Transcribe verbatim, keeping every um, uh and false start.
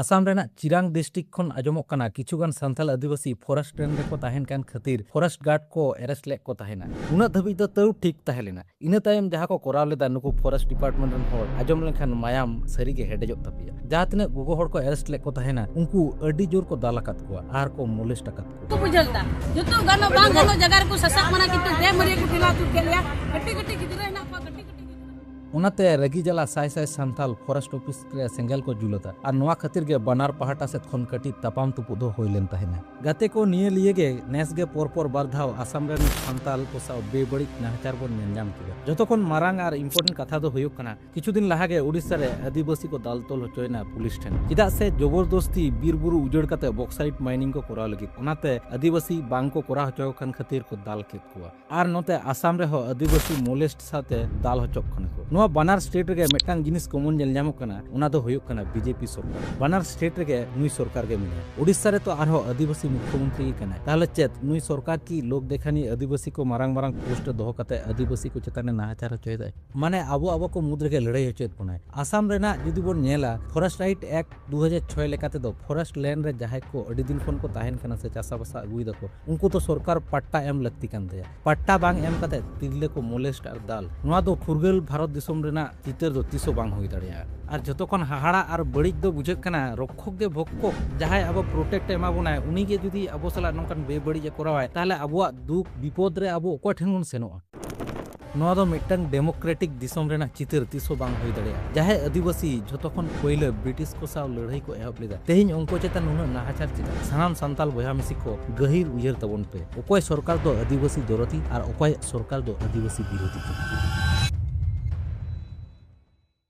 ᱟᱥᱟᱢ ᱨᱮᱱᱟᱜ ᱪᱤᱨᱟᱝ ᱰᱤᱥᱴᱨᱤᱠᱴ ᱠᱷᱚᱱ ᱟᱸᱡᱚᱢᱚᱜ ᱠᱟᱱᱟ, ᱠᱤᱪᱷᱩ ᱜᱟᱱ ᱥᱟᱱᱛᱟᱲ ᱟᱹᱫᱤᱵᱟᱹᱥᱤ ᱯᱷᱚᱨᱮᱥᱴ ᱨᱮᱱ ᱨᱮᱠᱚ ᱛᱟᱦᱮᱱ ᱠᱟᱱ ᱠᱷᱟᱹᱛᱤᱨ ᱯᱷᱚᱨᱮᱥᱴ ᱜᱟᱨᱰ ᱠᱚ ᱮᱨᱮᱥᱴ ᱞᱮᱫ ᱠᱚ ᱛᱟᱦᱮᱱᱟ᱾ ᱩᱱᱟᱹᱜ ᱫᱷᱟᱹᱵᱤᱡ ᱫᱚ ᱛᱟᱹᱣ ᱴᱷᱤᱠ ᱛᱟᱦᱮᱸ ᱞᱮᱱᱟ᱾ ᱤᱱᱟᱹ ᱛᱟᱭᱚᱢ ᱡᱟᱦᱟᱸ ᱠᱚ ᱠᱚᱨᱟᱣ ᱞᱮᱫᱟ ᱱᱩᱠᱩ ᱯᱷᱚᱨᱮᱥᱴ ᱰᱤᱯᱟᱨᱴᱢᱮᱱᱴ ᱨᱮᱱ ᱦᱚᱲ, ᱟᱸᱡᱚᱢ ᱞᱮᱱᱠᱷᱟᱱ ᱢᱟᱭᱟᱢ ᱥᱟᱹᱨᱤᱜᱮ ᱦᱮᱰᱮᱡᱚᱜ ᱛᱟᱯᱮᱭᱟ᱾ ᱡᱟᱦᱟᱸ ᱛᱤᱱᱟᱹᱜ ᱜᱚᱜᱚ ᱦᱚᱲ ᱠᱚ ᱮᱨᱮᱥᱴ ᱞᱮᱫ ᱠᱚ ᱛᱟᱦᱮᱱᱟ, ᱩᱱᱠᱩ ᱟᱹᱰᱤ ᱡᱳᱨ ᱠᱚ ᱫᱟᱞ ᱟᱠᱟᱫ ᱠᱚᱣᱟ ᱟᱨ ᱠᱚ ᱢᱚᱞᱮᱥᱴ ᱟᱠᱟᱫ ᱠᱚᱣᱟ᱾ ᱠᱚ ᱵᱩᱡᱷᱟᱹᱣ ᱞᱮᱫᱟ, ᱡᱚᱛᱚ ᱜᱟᱱᱚᱜ ᱵᱟᱝ ᱜᱟᱱᱚᱜ ᱡᱟᱭᱜᱟ ᱨᱮᱠᱚ ᱥᱟᱥᱟᱵ ᱢᱟᱱᱟ, ᱠᱤᱱᱛᱩ ᱫᱮ ᱢᱟᱹᱨᱤᱭᱟᱹ ᱠᱚ ᱴᱷᱮᱞᱟᱣ ᱛᱩᱫ ᱠᱮᱫ ᱞᱮᱭᱟ᱾ ᱠᱟᱹᱴᱤᱡ ᱠᱟᱹᱴᱤᱡ ᱜᱤᱫᱽᱨᱟᱹ ᱦᱮᱱᱟᱜ ᱠᱚᱣᱟ, ᱠᱟᱹᱴᱤᱡ ᱠᱟᱹᱴᱤᱡ ᱜᱤᱫᱽᱨᱟᱹ᱾ ᱚᱱᱟᱛᱮ ᱨᱟᱹᱜᱤ ᱡᱟᱞᱟ ᱥᱟᱭ ᱥᱟᱭ ᱥᱟᱱᱛᱟᱞ ᱯᱷᱚᱨᱮᱥᱴ ᱚᱯᱷᱤᱥ ᱨᱮ ᱥᱮᱸᱜᱮᱞ ᱠᱚ ᱡᱩᱞ ᱟᱫᱟ ᱟᱨ ᱱᱚᱣᱟ ᱠᱷᱟᱹᱛᱤᱨ ᱜᱮ ᱵᱟᱱᱟᱨ ᱯᱟᱦᱴᱟ ᱥᱮᱫ ᱠᱷᱚᱱ ᱠᱟᱹᱴᱤᱡ ᱛᱟᱯᱟᱢ ᱛᱩᱯᱩᱫ ᱦᱚᱸ ᱦᱩᱭ ᱞᱮᱱ ᱛᱟᱦᱮᱱᱟ᱾ ᱜᱟᱛᱮ ᱠᱚ, ᱱᱤᱭᱟᱹ ᱞᱤᱭᱮ ᱜᱮ ᱱᱮᱥ ᱜᱮ ᱯᱚᱨ ᱯᱚᱨ ᱵᱟᱨ ᱫᱷᱟᱣ ᱟᱥᱟᱢ ᱨᱮᱱ ᱥᱟᱱᱛᱟᱞ ᱠᱚ ᱥᱟᱶ ᱵᱮᱵᱟᱹᱲᱤᱡ ᱱᱟᱦᱟᱪᱟᱨ ᱵᱚᱱ ᱧᱮᱞ ᱧᱟᱢ ᱠᱮᱫᱟ᱾ ᱡᱚᱛᱚ ᱠᱷᱚᱱ ᱢᱟᱨᱟᱝ ᱟᱨ ᱤᱢᱯᱚᱨᱴᱮᱱᱴ ᱠᱟᱛᱷᱟ ᱫᱚ ᱦᱩᱭᱩᱜ ᱠᱟᱱᱟ, ᱠᱤᱪᱷᱩ ᱫᱤᱱ ᱞᱟᱦᱟ ᱜᱮ ᱳᱰᱤᱥᱟ ᱨᱮ ᱟᱹᱫᱤᱵᱟᱹᱥᱤ ᱠᱚ ᱫᱟᱞ ᱛᱚᱞ ᱦᱚᱪᱚᱭᱮᱱᱟ ᱯᱩᱞᱤᱥ ᱴᱷᱮᱱ᱾ ᱪᱮᱫᱟᱜ ᱥᱮ ᱡᱚᱵᱚᱨᱫᱚᱥᱛᱤ ᱵᱤᱨ ᱵᱩᱨᱩ ᱩᱡᱟᱹᱲ ᱠᱟᱛᱮ ᱵᱚᱠᱥᱟᱭᱤᱴ ᱢᱟᱭᱱᱤᱝ ᱠᱚ ᱠᱚᱨᱟᱣ ᱞᱟᱹᱜᱤᱫ᱾ ᱚᱱᱟᱛᱮ ᱟᱹᱫᱤᱵᱟᱹᱥᱤ ᱵᱟᱝ ᱠᱚ ᱠᱚᱨᱟᱣ ᱦᱚᱪᱚ ᱟᱠᱟᱱ ᱠᱷᱟᱹᱛᱤᱨ ᱠᱚ ᱫᱟᱞ ᱠᱮᱫ ᱠᱚᱣᱟ᱾ ᱟᱨ ᱱᱚᱛᱮ ᱟᱥᱟᱢ ᱨᱮᱦᱚᱸ ᱟᱹᱫᱤᱵᱟᱹᱥᱤ ᱢᱚᱞᱮᱥᱴ ᱥᱟᱶᱛᱮ ᱫᱟᱞ ᱦᱚᱪᱚᱜ ᱠᱟᱱᱟ ᱠᱚ᱾ ᱱᱚᱣᱟ ᱵᱟᱱᱟᱨ ᱥᱴᱮᱴ ᱨᱮᱜᱮ ᱢᱤᱫᱴᱟᱝ ᱡᱤᱱᱤᱥ ᱠᱚᱢᱚᱱ ᱧᱮᱞ ᱧᱟᱢᱚᱜ ᱠᱟᱱᱟ, ᱚᱱᱟ ᱫᱚ ᱦᱩᱭᱩᱜ ᱠᱟᱱᱟ ᱵᱤᱡᱮᱯᱤ ᱥᱚᱨᱠᱟᱨ᱾ ᱵᱟᱱᱟᱨ ᱥᱴᱮᱴ ᱨᱮᱜᱮ ᱱᱩᱭ ᱥᱚᱨᱠᱟᱨ ᱜᱮ ᱢᱮᱱᱟᱭᱟ᱾ ᱳᱰᱤᱥᱟ ᱨᱮ ᱛᱚ ᱟᱨᱦᱚᱸ ᱟᱹᱫᱤᱵᱟᱹᱥᱤ ᱢᱩᱠᱷᱭᱚᱢᱚᱱᱛᱨᱤ ᱜᱮ ᱠᱟᱱᱟᱭ᱾ ᱛᱟᱦᱚᱞᱮ ᱪᱮᱫ ᱱᱩᱭ ᱥᱚᱨᱠᱟᱨ ᱠᱤ ᱞᱳᱠ ᱫᱮᱠᱷᱟᱱᱤ ᱟᱹᱫᱤᱵᱟᱹᱥᱤ ᱠᱚ ᱢᱟᱨᱟᱝ ᱢᱟᱨᱟᱝ ᱯᱳᱥᱴ ᱨᱮ ᱫᱚᱦᱚ ᱠᱟᱛᱮ ᱟᱹᱫᱤᱵᱟᱹᱥᱤ ᱠᱚ ᱪᱮᱛᱟᱱ ᱨᱮ ᱱᱟᱦᱟᱪᱟᱨ ᱦᱚᱪᱚᱭᱮᱫᱟᱭ? ᱢᱟᱱᱮ ᱟᱵᱚ ᱟᱵᱚ ᱠᱚ ᱢᱩᱫᱽ ᱨᱮᱜᱮ ᱞᱟᱹᱲᱦᱟᱹᱭ ᱦᱚᱪᱚᱭᱮᱫ ᱵᱚᱱᱟᱭ᱾ ᱟᱥᱟᱢ ᱨᱮᱱᱟᱜ ᱡᱩᱫᱤ ᱵᱚᱱ ᱧᱮᱞᱟ, ᱯᱷᱚᱨᱮᱥᱴ ᱨᱟᱭᱤᱴ ᱮᱠᱴ ᱫᱩ ᱦᱟᱡᱟᱨ ᱪᱷᱚᱭ ᱞᱮᱠᱟ ᱛᱮᱫᱚ ᱯᱷᱚᱨᱮᱥᱴ ᱞᱮᱱᱰ ᱨᱮ ᱡᱟᱦᱟᱸᱭ ᱠᱚ ᱟᱹᱰᱤ ᱫᱤᱱ ᱠᱷᱚᱱ ᱠᱚ ᱛᱟᱦᱮᱱ ᱠᱟᱱᱟ ᱥᱮ ᱪᱟᱥᱟᱵᱟᱥᱟ ᱟᱹᱜᱩᱭ ᱫᱟᱠᱚ, ᱩᱱᱠᱩ ᱫᱚ ᱥᱚᱨᱠᱟᱨ ᱯᱟᱴᱴᱟ ᱮᱢ ᱞᱟᱹᱠᱛᱤ ᱠᱟᱱ ᱛᱟᱭᱟ᱾ ᱯᱟᱴᱴᱟ ᱵᱟᱝ ᱮᱢ ᱠᱟᱛᱮ ᱛᱤᱨᱞᱟᱹ ᱠᱚ ᱢᱚᱞᱮᱥᱴ ᱟᱨ ᱫᱟᱞ, ᱱᱚᱣᱟ ᱫᱚ ᱯᱷᱩᱨᱜᱟᱹᱞ ᱵᱷᱟᱨᱚᱛ ᱫᱤᱥᱚᱢ ᱨᱮᱱᱟᱜ ᱪᱤᱛᱟᱹᱨ ᱫᱚ ᱛᱤᱥ ᱦᱚᱸ ᱵᱟᱝ ᱦᱩᱭ ᱫᱟᱲᱮᱭᱟᱜᱼᱟ᱾ ᱟᱨ ᱡᱷᱚᱛᱚ ᱠᱷᱚᱱ ᱦᱟᱦᱟᱲᱟᱜ ᱟᱨ ᱵᱟᱹᱲᱤᱡ ᱫᱚ ᱵᱩᱡᱷᱟᱹᱜ ᱠᱟᱱᱟ, ᱨᱚᱠᱠᱷᱚᱠ ᱜᱮ ᱵᱷᱚᱠᱠᱚᱠ, ᱡᱟᱦᱟᱸᱭ ᱟᱵᱚ ᱯᱨᱚᱴᱮᱠᱴ ᱮ ᱮᱢᱟ ᱵᱚᱱᱟᱭ, ᱩᱱᱤ ᱜᱮ ᱡᱩᱫᱤ ᱟᱵᱚ ᱥᱟᱞᱟᱜ ᱱᱚᱝᱠᱟᱱ ᱵᱮᱵᱟᱹᱲᱤᱡ ᱮ ᱠᱚᱨᱟᱣᱟᱭ, ᱛᱟᱦᱚᱞᱮ ᱟᱵᱚᱣᱟᱜ ᱫᱩᱠ ᱵᱤᱯᱚᱫ ᱨᱮ ᱟᱵᱚ ᱚᱠᱚᱭ ᱴᱷᱮᱱ ᱵᱚᱱ ᱥᱮᱱᱚᱜᱼᱟ? ᱱᱚᱣᱟ ᱫᱚ ᱢᱤᱫᱴᱟᱝ ᱰᱮᱢᱳᱠᱨᱮᱴᱤᱠ ᱫᱤᱥᱚᱢ ᱨᱮᱱᱟᱜ ᱪᱤᱛᱟᱹᱨ ᱛᱤᱥ ᱦᱚᱸ ᱵᱟᱝ ᱦᱩᱭ ᱫᱟᱲᱮᱭᱟᱜᱼᱟ᱾ ᱡᱟᱦᱟᱸᱭ ᱟᱹᱫᱤᱵᱟᱹᱥᱤ ᱡᱷᱚᱛᱚ ᱠᱷᱚᱱ ᱯᱳᱭᱞᱳ ᱵᱨᱤᱴᱤᱥ ᱠᱚ ᱥᱟᱶ ᱞᱟᱹᱲᱦᱟᱹᱭ ᱠᱚ ᱮᱦᱚᱵ ᱞᱮᱫᱟ, ᱛᱮᱦᱮᱧ ᱩᱱᱠᱩ ᱪᱮᱛᱟᱱ ᱱᱩᱱᱟᱹᱜ ᱱᱟᱦᱟᱪᱟᱨ ᱪᱮᱫᱟᱜ? ᱥᱟᱱᱟᱢ ᱥᱟᱱᱛᱟᱞ ᱵᱚᱭᱦᱟ ᱢᱤᱥᱤ ᱠᱚ, ᱜᱟᱹᱦᱤᱨ ᱩᱭᱦᱟᱹᱨ ᱛᱟᱵᱚᱱ ᱯᱮ, ᱚᱠᱚᱭ ᱥᱚᱨᱠᱟᱨ ᱫᱚ ᱟᱹᱫᱤᱵᱟᱹᱥᱤ ᱫᱚᱨᱚᱫᱤ ᱟᱨ ᱚᱠᱚᱭ ᱥᱚᱨᱠᱟᱨ ᱫᱚ ᱟᱹᱫᱤᱵᱟᱹᱥᱤ ᱵᱤᱨᱳᱫᱷᱤ ᱠᱟᱱᱟ?